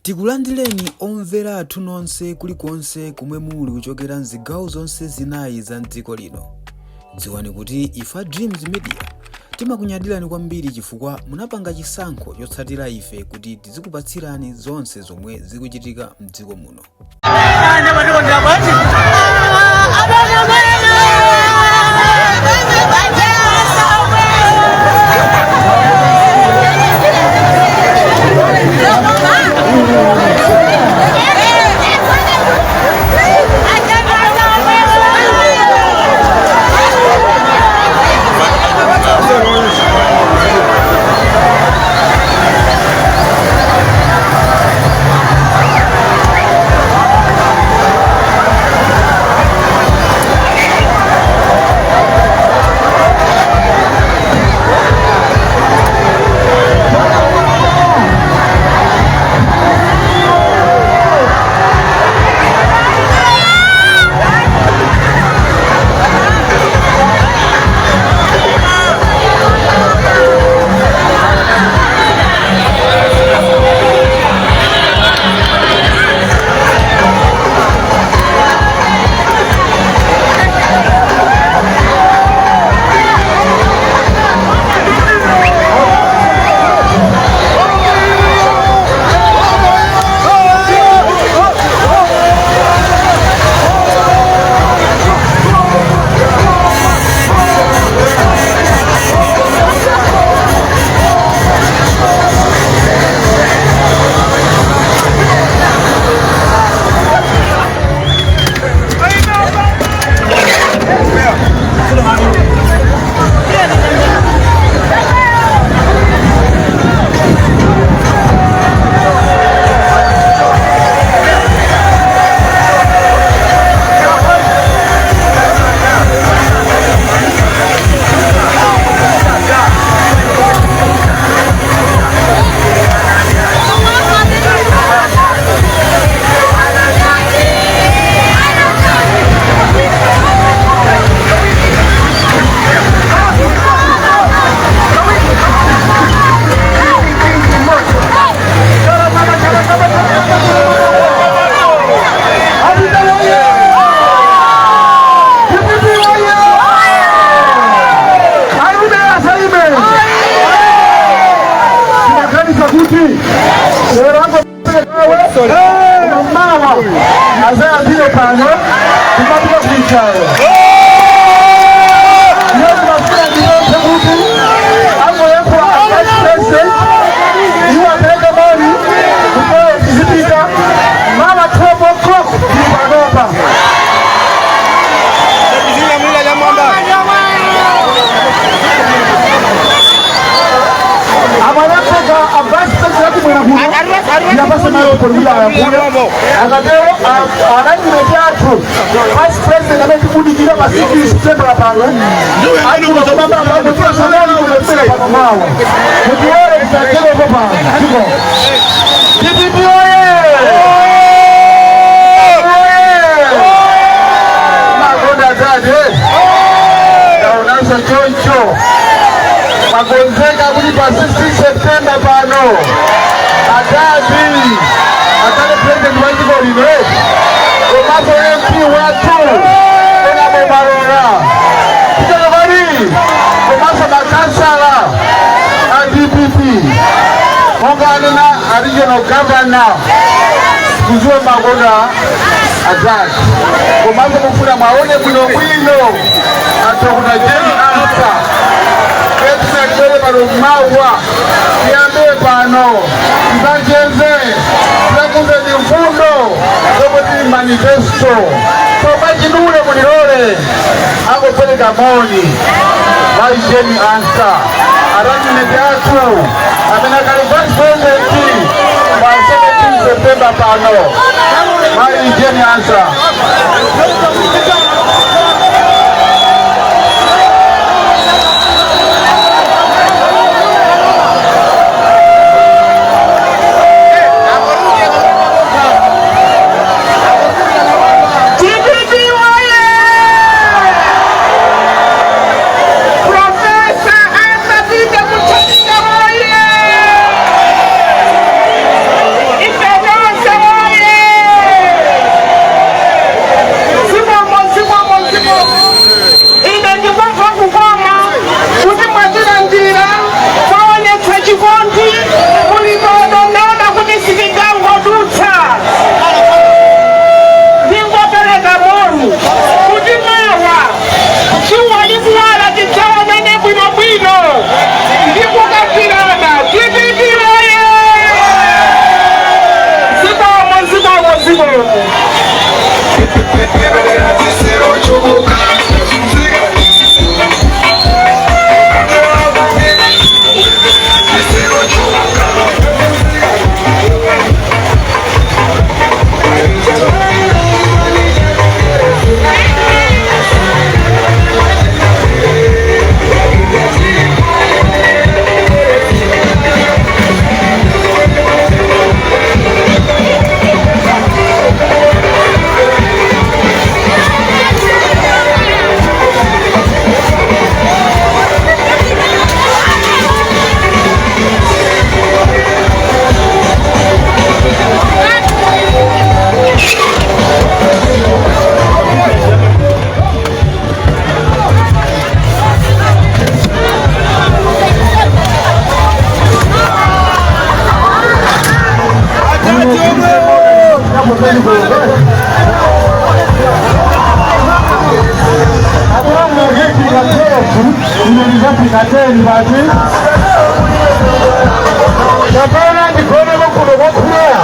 Tikulandireni omvera athu nonse kulikonse komwe muli kuchokera mzigawo zonse zinayi za mdziko lino. Dziwani kuti ife a Dreams Media timakunyadirani kwambiri chifukwa munapanga chisankho chotsatira ife kuti tizikupatsirani zonse zomwe zikuchitika mdziko muno. Mawa azayambire pano kumapita kuichayo yomafuna ndiyonse kuti angoyankhula vice president iwo apereke moni kumoyo tizipita mawa 12 o'clock tili panopa. Amalakoka a vice president mwera kuno yapase malo polikuti ayankhule, akatero anandimete athu vice president amene tikudikira pa 6 September pano atuaambaambakutiasanani pano mawa mutiwere tisacherepo pano tiko. DPP oye! Makonda tate ndaonanso choncho makonzeka kuti pa 16 September pano atati akhale president wa dziko lino, komanso MP wathu Enabo Malora tichakapali, komanso makansala a DPP monga anena a regional governor kuziwe makonda atati, komanso mufuna mwaone bwinobwino a Dr. Jane Ansah etisakibwere pano mawa tiyambe pano tizachenze tizakuze ndi mfundo zomwe tili manifesto. So mwachidule mulilole angopereka moni Mai Jane Ansah, a running mate athu amene akali vice president pa 17 September pano, Mai Jane Ansah. DPP oye! Professor Arthur Peter Mutharika oye! Ife Kapena ndigoneko kuno kwakhuleya,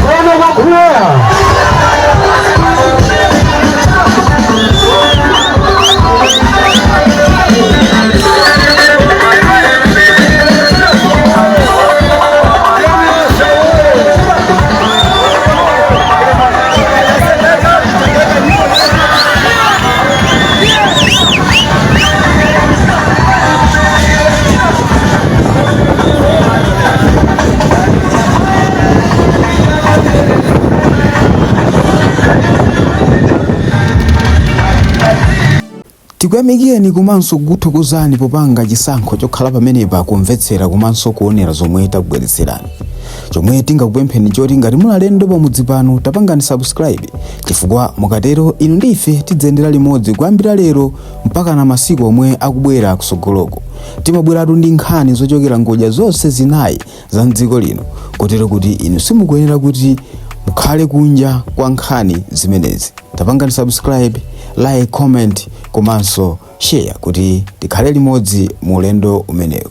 kuno kwakhuleya. Tikuyamikeni komanso kukuthokozani popanga chisankho chokhala pamenepa kumvetsera komanso kuonera zomwe takubweretserani. Chomwe tingakupempheni choti ngati muli alendo pamudzi pano, tapangani subscribe, chifukwa mukatero inu ndi ife tidzayendera limodzi kuyambira lero mpaka na masiku omwe akubwera kusogoloko. Timabweratu ndi nkhani zochokera ngodya zonse zinayi za mdziko lino, kotero kuti inu simukuyenera kuti mukhale kunja kwa nkhani zimenezi. Tapangani subscribe, like, comment komanso share kuti tikhale limodzi mu ulendo umenewu.